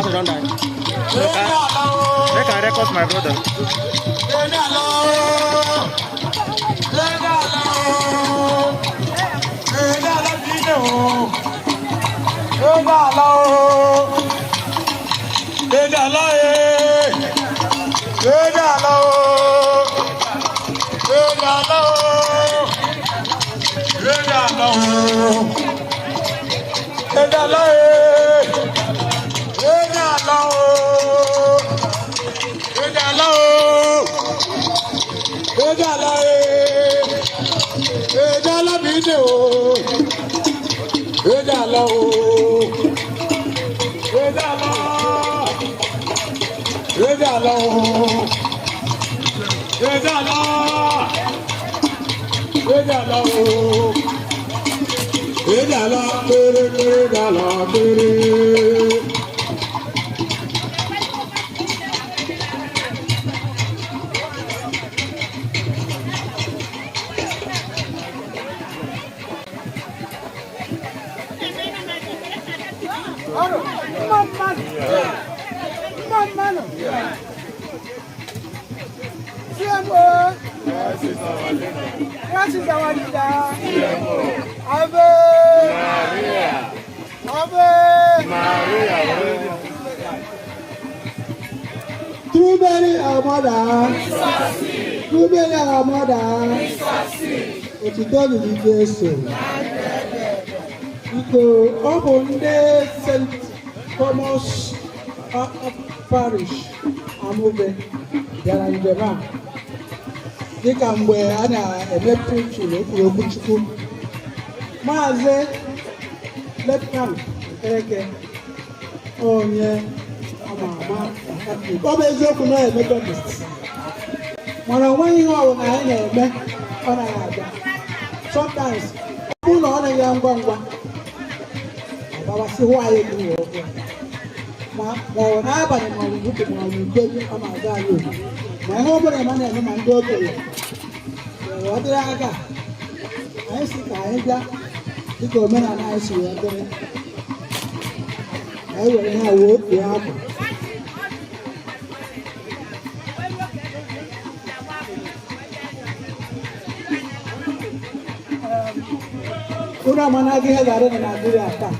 Person don die. Make I record my brother. Mma mmadụ. Mma mmadụ. CMO. What is our leader? Ave. Ave. Through Mary, our mother. Through Mary, our mother. Otito dịrị Jesu. Biko, ọ bụ ndị St. Thomas Parish Amube bịara njem a, dịka mgbe a na-eme preaching, ekwuru okwu Chukwu. Maazị Lepkan Okereke, onye ama ama na Katọlik, ọ bụ eziokwu na ọ Methodist, mana o nweghị ihe ọbụla anyị na-eme ọ naghị abịa. Sometimes, ọ bụrụ na ọ naghị ya ngwa ngwa, ọ gbawasị hụ anyị egwu wee bịa, ma ma ọ bụ n'abalị, ma ọ bụ n'ụtụtụ, ma ọ bụ n'udo, ọ na-aza anyị oku ma ihe ọ bụla ma na-eme ma ndị okenye. Ọ dịrị aka anyị si ka anyị bịa dịka omenala anyị si wee dịrị, anyị were ha wee kpuo akwa. Unu amanaghị ihe ga-adị na Naịjirịa taa.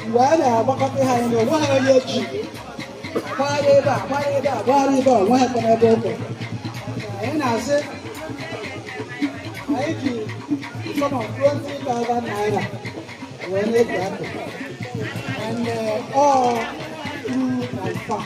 Mgbe a na-agbakọta ihe anyị na onweghị onye ji gbagharị ebe a, gbagharị ebe a, gbagharị ebe a, onweghị kwana ebe ụkwụ anyị na-asị anyị ji sum of 20,000 naira wee na-eji akụ and all through and far.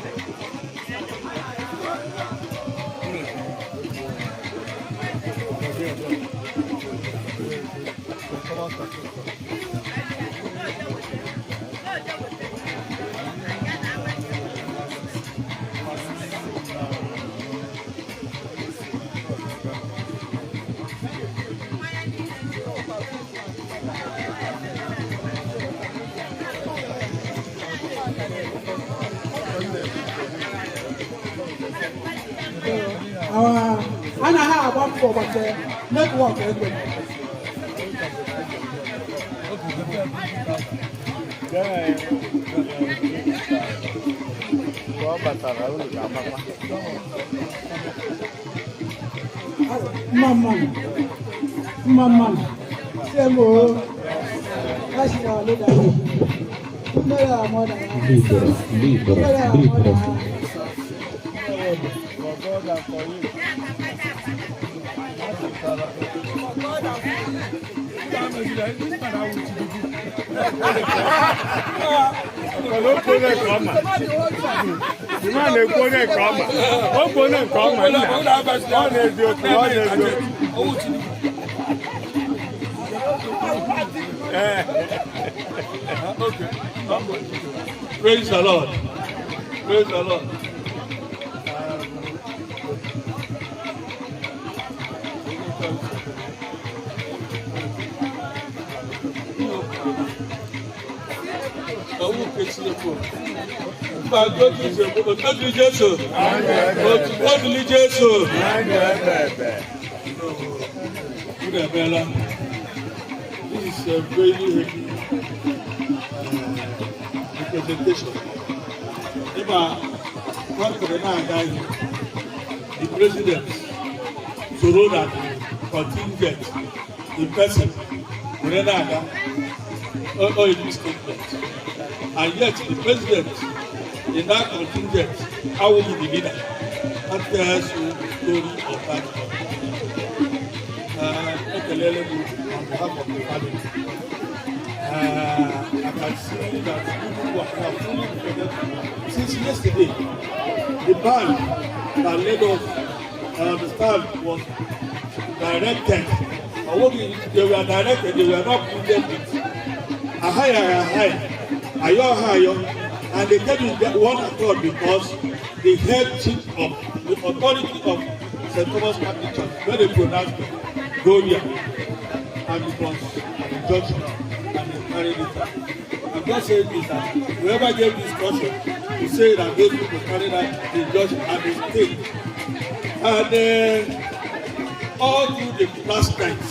Our anaghị agba mbọ maka network ekwe. Mgbe ọ batara, unu ga-amakwa. Mma mmanụ, mma mmanụ. CMO, that's our leader. Mmeri our mother. Libero, libero, Mmeri our libero. mother. For God and for you. Mana okwu onye nke ọma. Ịma na-ekwu onye nke ọma. Okwu onye nke ọma nna. Ọ na-eziokwu, ọ na-eziokwu. Ee. Praise the Lord. Praise the Lord. Ọwọ́ Chineke. Mba, otu Jesu. Otu Jesu. Ndụ ebe ebe. Unu emeela. This is a very heavy occasion. presentation. Ịma country na-aga ihu, the president soro na the contingent in person were na-aga o yi statement, and yet the president in that contingent awụghị the leader. That tells you the story of that country. Ekelele m on behalf of the family. I can see that people are fully forget since yesterday. The band that led us, I understand, was directed. They were directed, they were not pleaded with. Ahaya, ahaya, ayo, ayo, and they came in one accord because the head chief of the authority of St. Thomas Catholic Church, when they pronounced it, go there, and it was an injunction, and they carried it out. I'm just saying this, that whoever gave this caution to say that those people carried out the injunction and they stayed. And all through the last night,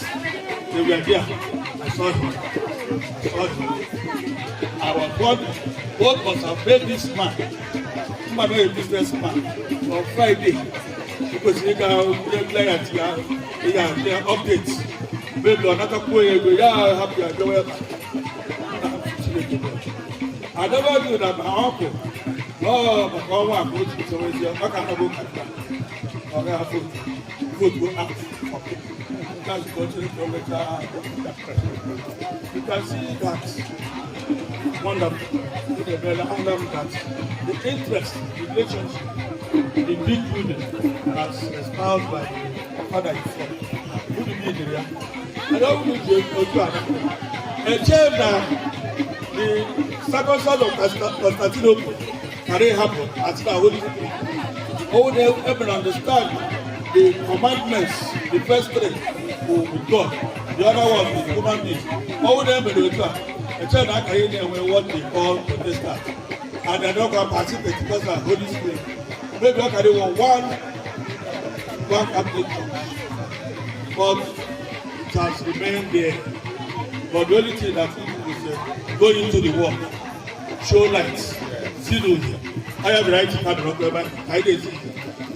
they were there. I saw him. I saw him. I was wondering what must have made this man, man, a businessman, on Friday. Because you can get ya, ya updates. Maybe ọ natakwuo ya ego ya hapụ ya gawa ebe a. I never knew that my uncle, oh, maka ọnwa a ka o ji sowezi ọ ka nọbụ kata ọ ga vote vote go out for people. That's the culture from. You can see that wonderful that the interest, the relationship, the big building as espoused by the father himself. Who do you need ya? I don't need to otu ana. Eche na the circumstance of Constantinople can it happen at the Holy Spirit. Oh, they even understand the commandments, the first three with God, the other one with human beings. Oh, they able to eche na aka ihe na-enwe what they call Protestant. And they don't come participate because of Holy Spirit. Maybe I can one Catholic Church. But it has remained there. But the only thing that people will say, go into the world, show light, see the I have the right to come and ebe a, anyị na-ezi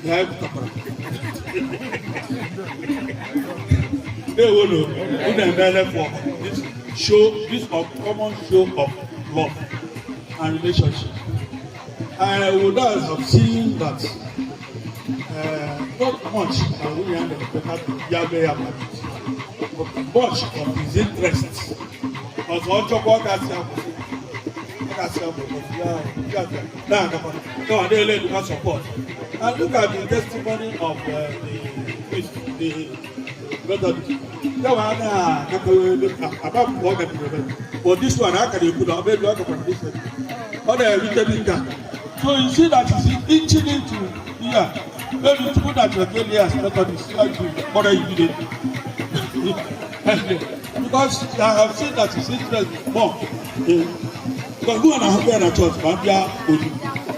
ihe anyị pụtakwara. Ndewo, unu emeela for this show, this uncommon show of love and relationship. I would not have seen that not much na nwunye ya na-ekwe ya mee ya marriage, but much of his interest. Ọzọ ọ chọkwa ọ gasị akwụsị, ọ gasị akwụsị ya ya na-agakwa na ọ na-ele eduka support. And look at the testimony of the priest, the Methodist. Ya wa na agakọrọ aba mgbe ọ gabigara ebe. But this one, a ka na-ekwu na ọ bụ ebe ọ gakwara this one. Ọ na-erite dị nke a. So you see that he's inching into here. Maybe people that were telling as Methodist, like to bother immediately. Because I have seen that his interest is more in because go and have na church ma bịa odu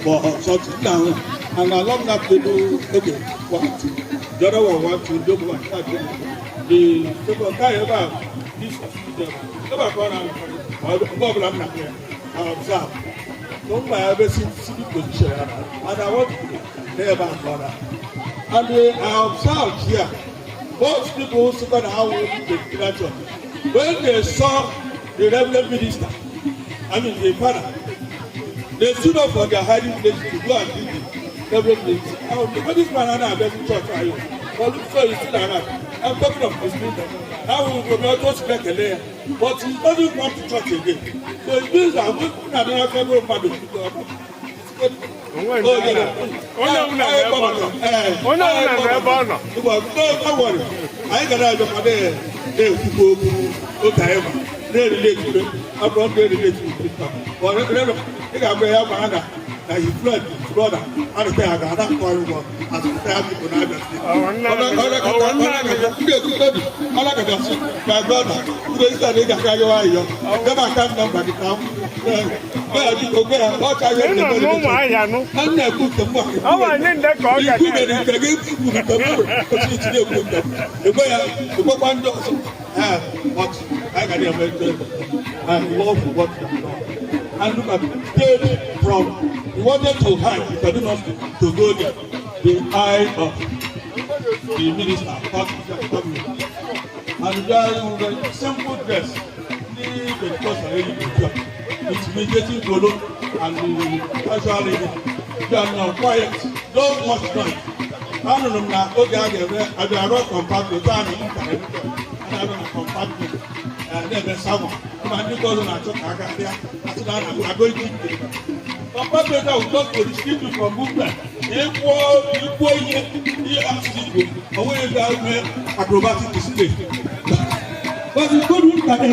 for something now, and along that table, okay, one, two, the other one, one, two, the other one, two, the second guy ebe a, this them ebe a ka ọ na mgbe ọbụla m na-akpọ ya, I observe so mma ya ebe sitting position ya, and I want to n'ebe a ka ọ na and I observed here most people who sit on how the church, when they saw the reverend minister, I mean the father, they stood up for their hiding place to go and greet the reverend minister. Oh, but this man ana abịa church ayo, but so he's still around. I'm talking of the spirit. How we go to ekele ya, but he doesn't come to church again. So it means that we na adịghị aka ebe mmadụ. Onwe nke a na- onye ọbụla nọ ebe ọ nọ. Onye ọbụla nọ ebe ọ nọ. Don't worry. Anyị ga na-abịakwa na-ekwukwa okwu oge anyị ma na-erile ejire ọ bụrụ ndị erile ejire, ị ga-agwa ya ma na na his friend, his brother, adịkwa ya ga na-akọ anyị ụgwọ asụsụ ya biko na Abịa Steeti. Ọwụ nna anyị. Ọwụ nna anyị. Ndị ekwukwe dị ọlakọtasị my brother, ndị isi na ị ga-aga yọwa ayọ debe account number gị ka m gwa ya, biko gwa ya ọ ka Ị nọ n'Ụmụahịa nụ. Na m na-ekwu nke m. Ọ bụ anyị nde ka ọ ga. Ikwu mere nke gị kwuru nke m otu iti na-ekwu nke m ekwe ya ekwekwa ndị ọzọ. But anyị ga na-eme ndị I love what you have done. And look at it, came from, he wanted to hide, he could not to go there. The eye of the minister, caught him. And there was a simple dress, the Pentecostal lady intimidating Golo and the casual lady. They are now quiet, don't much noise. Anụrụ m na oge a ga-eme abịa arụ compartment a na nka na-arụ na compartment na-eme sama ma ndị ọzọ na-achọ ka aka bịa asị na a na-agụ ike ike compartment ahụ just to restrict you from movement. Ịkwụọ ikwuo ihe ihe asụsụ Igbo, o nweghị ebe a mee acrobatic display. But the good one can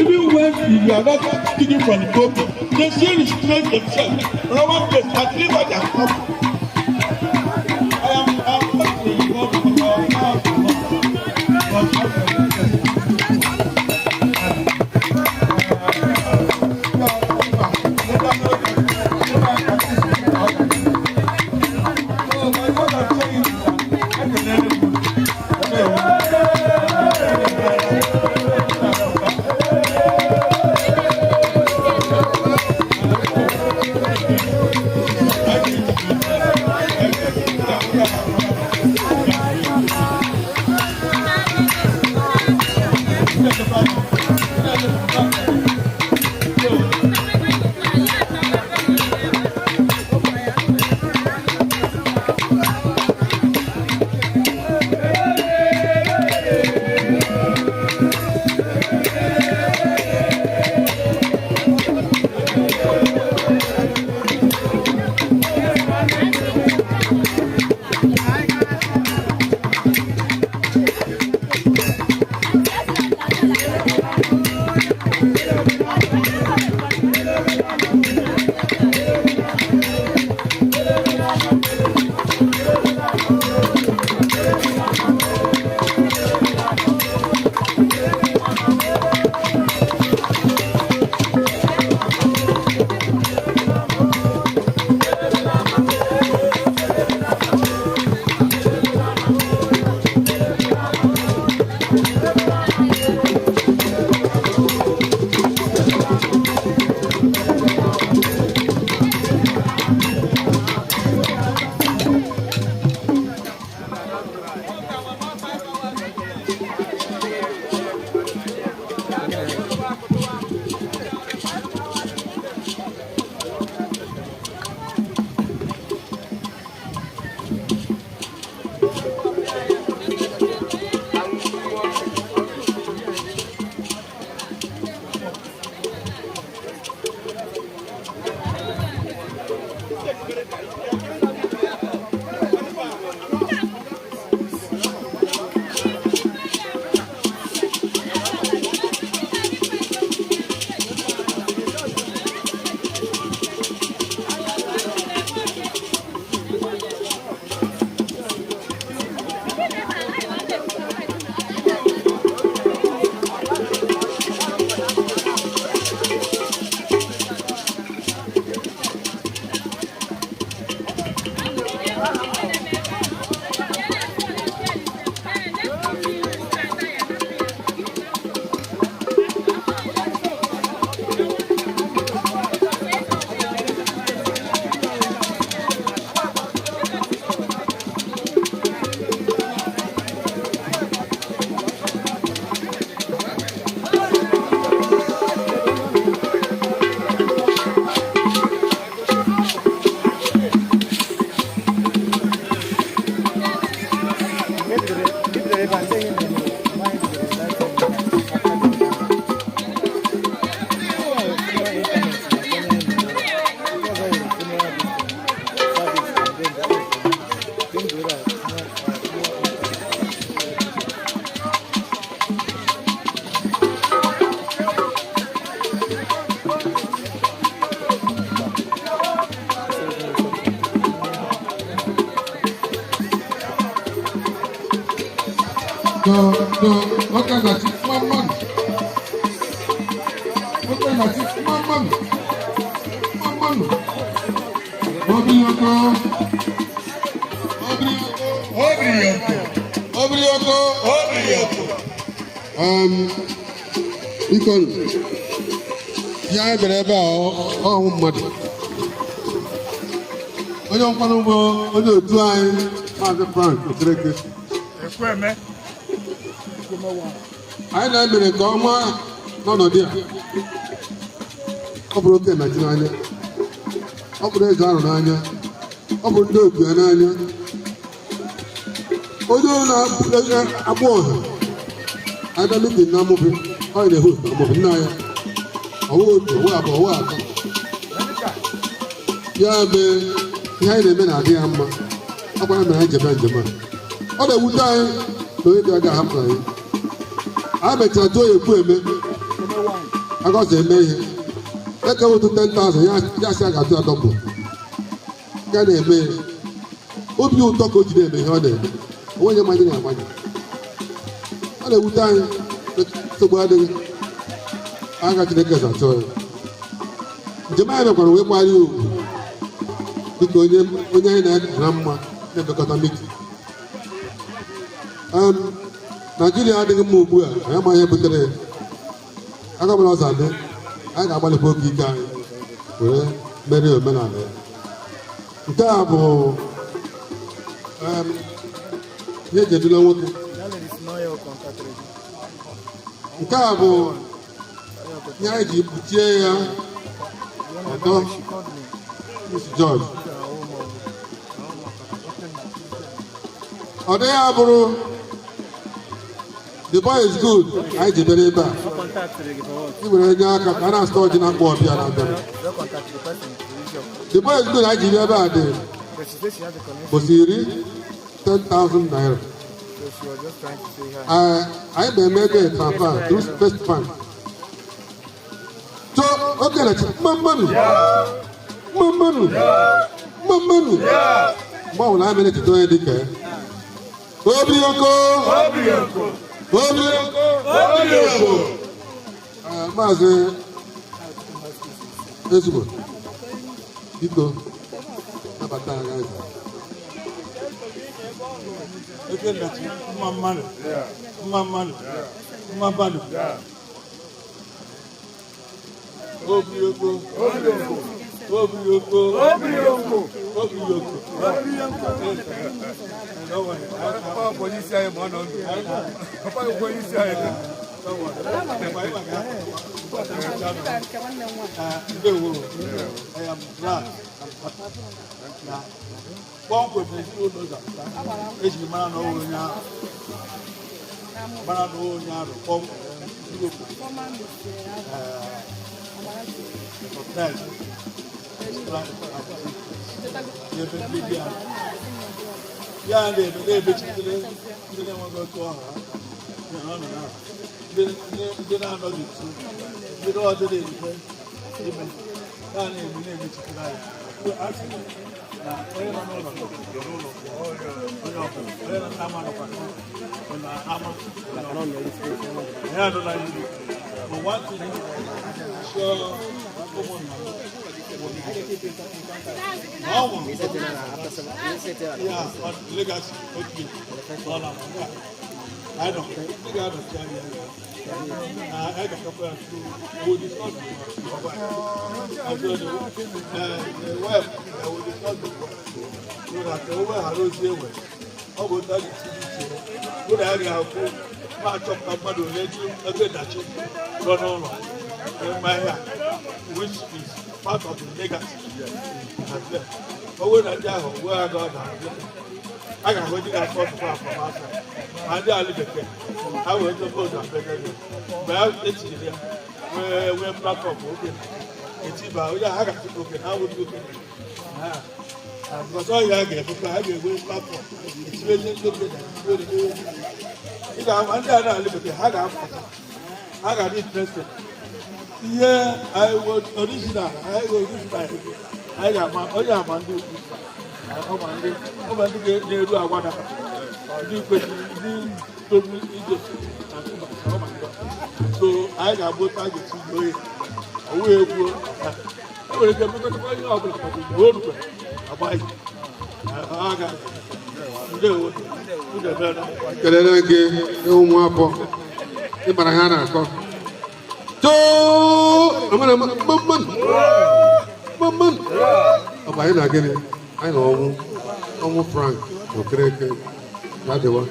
even when you are not speaking from the pulpit, they still restrain themselves. Roman place and deliver their cup. I am not involved in our house, but So, what I'm saying is that I can The nwoke na-achị mma mmanụ, nwoke na-achị mma mmanụ, mma mmanụ. Obiri ọkọ, obiri ọkọ, Obiri ọkụ. Obiri ọkọ. Obiri ọkụ. Biko, Ihe anyị bịara ebe a ọnwụ mmadụ. Onye nkwanụ bụ onye otu anyị, Maazị Frank Okereke. Ekweme. Anyị na-emere nke ọma n'ọnọdụ a. Ọ bụrụ oke nachi n'anya, ọ bụrụ eze arụ n'anya, ọ bụrụ ndị otu ya n'anya. Onye na-agbụ ọha abịa meeting na Amụbi, ọ na-ehost na Amụbi nna ya. Ọwụ otu, ọwụ abụọ, ọwụ atọ. Ya mee ihe anyị na-eme na-adị ya mma. Ọ gwara mere anyị jebe njem a. Ọ na-ewute anyị na onye dị aga ahapụ anyị. Anyị mechara tụọ ya ekwu eme agọzi eme ihe eke otu 10,000 ya, ya sị a ga-atụ ya double. Ya na-eme ya obi ụtọ ka o ji na-eme ihe ọ na-eme. Onwe onye manyere ya amanye. Ọ na-ewute anyị. Nsogbu adịghị, aka Chineke zachọọ ya. Njem anyị mekwara wee kwara ya ugwu dịka onye onye anyị na-adị na mma na-emekọta meeting. Naijiria adịghị mma ugbu a. Anyị amaghị ihe butere ya. Aka bụla ọzọ adị, anyị ga-agbalịkwa oge ike anyị were merie omenala ya. Nke a bụ ihe eji edula nwoke. Nke a bụ ihe anyị ji kpuchie ya ọtọ. Miss George, ọ dịghị abụrụ the boy is good. Anyị ji bịara ebe a ị were nye aka ka a na-asụta ọjị na mkpọ ọbịa na-abịa. The boy is good anyị ji bịa ebe a dị bụsi iri 10,000 naira. Anyị na-eme ego transfer through First Bank. So oge na mma mmanụ, mma mmanụ, mma mmanụ. Mgbe ọbụla anyị mere echeta onye dịka ya. Obi oko, obi oko. Maazị Ezugbo, biko nabata anyị eze. Ekennachi, mma mmadụ, mma mmadụ, mma mmadụ. Obi oko, obi oko, obi oko. Papa bụ onye isi anyị ma ọ nọ ndụ. Papa bụ onye isi anyị. Ndewo. I am glad and happy na kpọmkwem ezinụlọ ụzọ ejiri mara na ọwụ onye ahụ, mara na onye ahụ kpọmkwem Europe recognize n'ebe ndị dị ya ya na-eme na-emechitere ndị na-enweghị otu ọha ha nọ na ndị na-anọghị nso, ndị na ọdịrị mfe ime ya na-eme na-emechitere anyị. So, a sị na onye nọ n'ụlọ nọ n'ụlọ, onye ọbụla onye nọ n'ama nọkwa nọ n'ama, ya nọ na Europe. But one thing sure, ụmụnna m na ọ nwụrụ ya on legacy otu ọ na nke a anyị nọ ndị ga-anọchi anya ya na anyị ga-akakwa ya through. We will discuss the wife and so the wife, will discuss the wife so that o weghara ozi ewe ọ bụ otu a ga-esi dị iche hụ na ya ga-akwụ ma achọpụta mmadụ ole ji ebe dachi nọ n'ụlọ eme ihe a, which is part of the legacy has left. Ọ bụrụ na ndị ahụ wee aga ọ na-abịa, a ga-ahụ ndị ga-akọ ọtụtụ afọmasa ma ndị ala bekee ha wee dobe ụzọ abịa mgbe ha etinyere ya wee nwee platform oge etiba onye ha ga-atụpụ oke na awụghị oke ha because ọ ya ga-ebukwa ha ga-enwe platform etinye ndị okenye etinyere. Ị ga-ama ndị a na-ala bekee ha ga-apụta, ha ga-adị interested ihe anyị wụ original, anyị wụ original. Anyị ga-ama onye ama ndị ukwu, ọma ndị ọma ndị na-eru agwada, ndị kwesịrị, ndị toru ije na mba ọma ndị. So anyị ga-agba otu a ga-esi gbuo ya. Ọwụ egwu e nwere ike emekọtakwa ihe ọbụla maka mgbe o rukwe agba ya ha ga. Ndewo, unu emeela. Kelere gị ụmụ afọ ịmara ha na-akọ. Too amara mma mma mma mma. Ọ bụ anyị na gịnị? Anyị na ọnwụ ọnwụ Frank Okereke ya dịwa.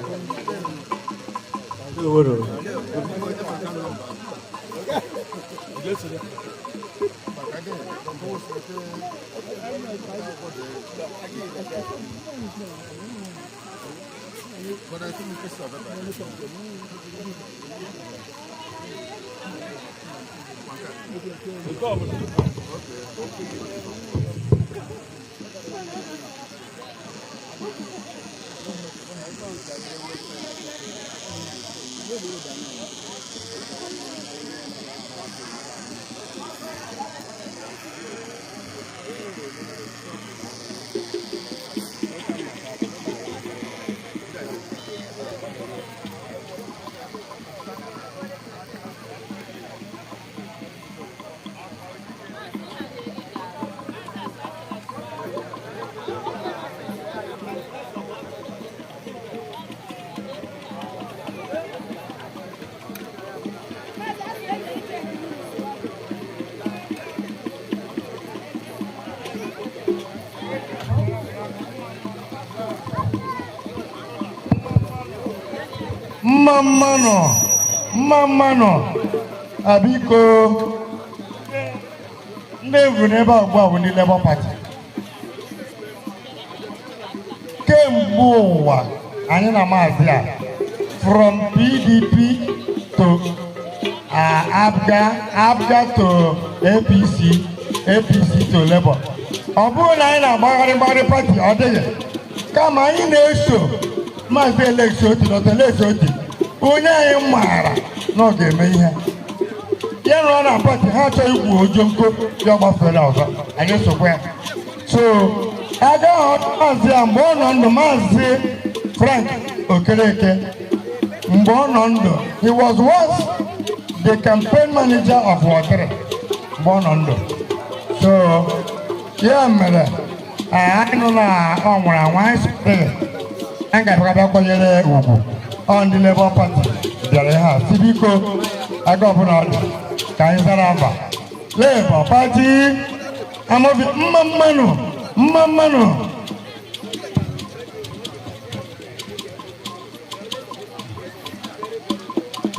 Mma mmanụ, mma mmanụ, abiko ndị evu n'ebe a ugbu a bụ ndị Labour Party. Kemgbe ụwa anyị na maazị a, from PDP to APGA, APGA to APC, APC to Labour. Ọ bụrụ na anyị na-agbagharị mgbagharị party, ọ dịghị, kama anyị na-eso Maazị Alex Otti, Dr. Alex Otti, onye anyị maara na ọ ga-eme ihe ya nọrọ na party. Ha achọghị ikwu ojo nko ya gbafere ọzọ, anyị sokwa ya. So aga maazị a, mgbe ọ nọ ndụ, Maazị Frank Okereke, mgbe ọ nọ ndụ, he was once the campaign manager of Wọtịrị mgbe ọ nọ ndụ. So ya mere anyị nụ na ọ nwụrụ anwụ, anyị sotere, anyị ga-abịa bịa kwanyere ugwu. Ọ ndị Labour Party bịara ihe a si biko, aga ọbụla ọ dị ka anyị zara aba Labour Party. Amobi, mma mmanụ, mma mmanụ.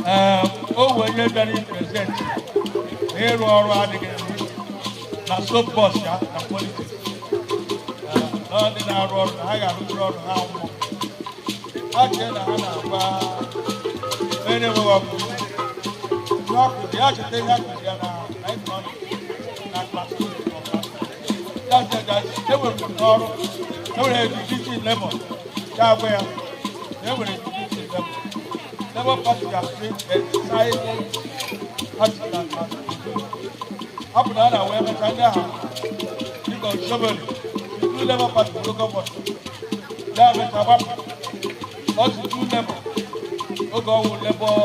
Ee, o wee onye bịara I present na ịrụ ọrụ adịghị na soapbox ya na politics. Na ndị na-arụ ọrụ na ha ga-arụgoro ọrụ ha nwụọ, ha chee na ha na-agba onye na-enweghị ọkụ ihe ọkụ ya cheta ihe akụzi ya na economics na class 2. Ya sị ga enwere m n'ọrụ, enwere education level, ya agwa ya na enwere education level. Labour Party has been a silent party that has hapụ na a na-wee mechaa ndị ahụ dịka Oshiomhole two Labour Party local government, ya mechaa gbapụ ọ si two Labour oge ọnwụ Labour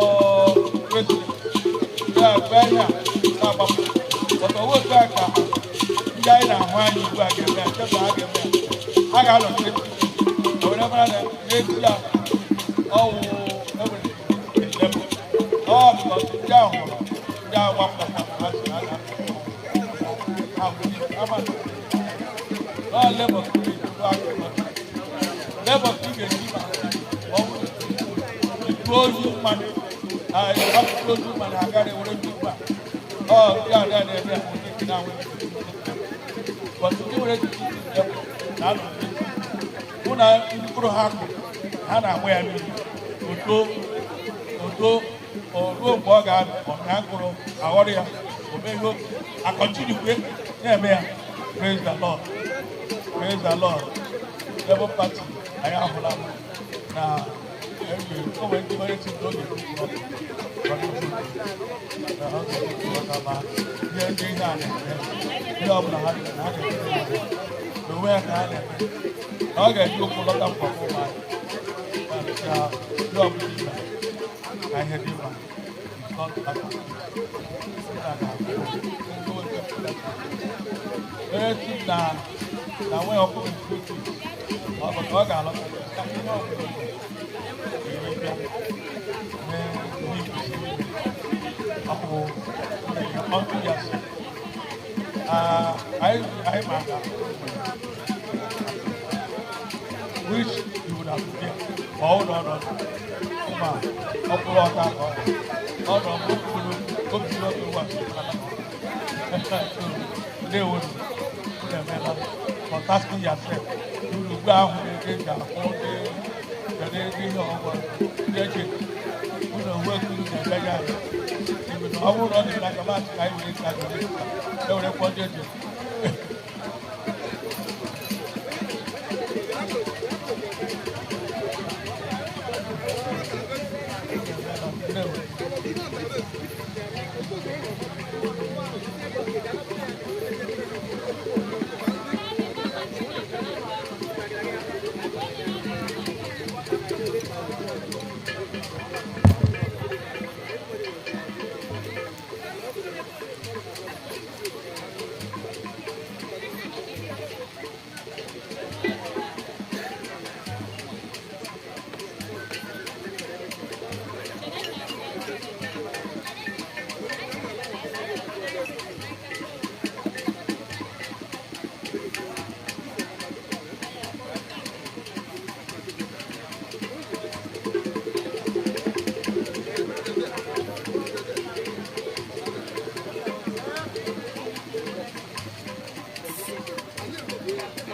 president ya gba ihe a na-agbapụ. Ọtọ otu a ka ndị anyị na-ahụ anya ugbu a ga-eme ya, chepụ ha ga-eme ya, ha ga-anọ o were mara na n'ezi ya ọwụ enwere Labour ọ because ndị ahụ hụrụ ndị ahụ gbapụtara ha si ha ga-ama ọ Labour ka ị ga-eji aka, Labour ka ị ga-eji ma ọ bụrụ ozu mmanụ hapụrụ ozu mmanụ agaghị ewere ndị ugbu a ọ ndị a na-eme ya ndị na-anwe, but ndị nwere na-anọ hụ na mkpụrụ ha kụrụ, ha na-agba ya mmiri oto oto o ruo mgbe ọ ga-amị ọmịa mkpụrụ, aghọrọ ya o mee ihe akọntinue na-eme ya. Praise the Lord, praise the Lord. Labour Party, anyị ahụla na o nwere ndị nwere chi n'oge ma ihe ndị ihe a na-eme, ihe ọbụla ha na ha ga-eme n'onwe ya ka ha na-eme na ọ ga-eji ụkwụ lọta mkpọkọ ụmụanyị ka ihe ọbụla ime ka ihe dị mma. It's not that onye si na na nwee ọkụ ọ bụ ka ọ ga-alọta ka ihe ọbụla ga-ere bịa mee ihe kwesịrị ime. Hapụ unto yourself. Anyị ma na which you would have been ma ọ nọ nọ ma ọ bụrụ ọta ọ nọ okpuru obi n'obi ụwa. Ndewo, unu emeela for tasking yourself. Unu ugbu ahụ na-ege ji akwụ ndị kedu ego ihe ọgwụ ndị eche unu onwe unu na-ele ya anya. Ọ bụrụ na ọ dị n'aka masị ka anyị were ka e were kwụọ ndị eche. Ndewo.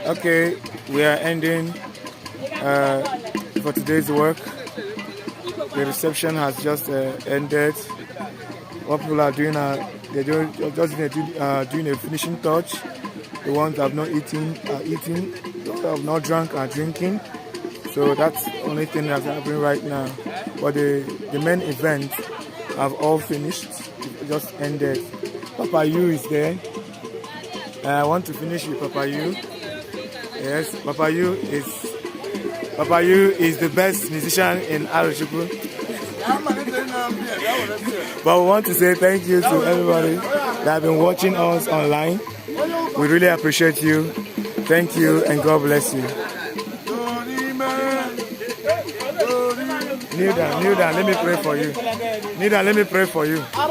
Okay, we are ending for today's work. The reception has just ended. What people are doing, they're doing, just doing a finishing touch. The ones that have not eaten are eating. Those that have not drunk are drinking. So that's the only thing that's happening right now. But the main event have all finished. It just ended. Papa Yu is there. I want to finish with Papa Yu. Yes, Papa Yu is the best musician in Arochukwu. But we want to say thank you to everybody that have been watching us online. We really appreciate you. Thank you and God bless you. Kneel down, kneel down. Let me pray for you. Kneel down, let me pray for you.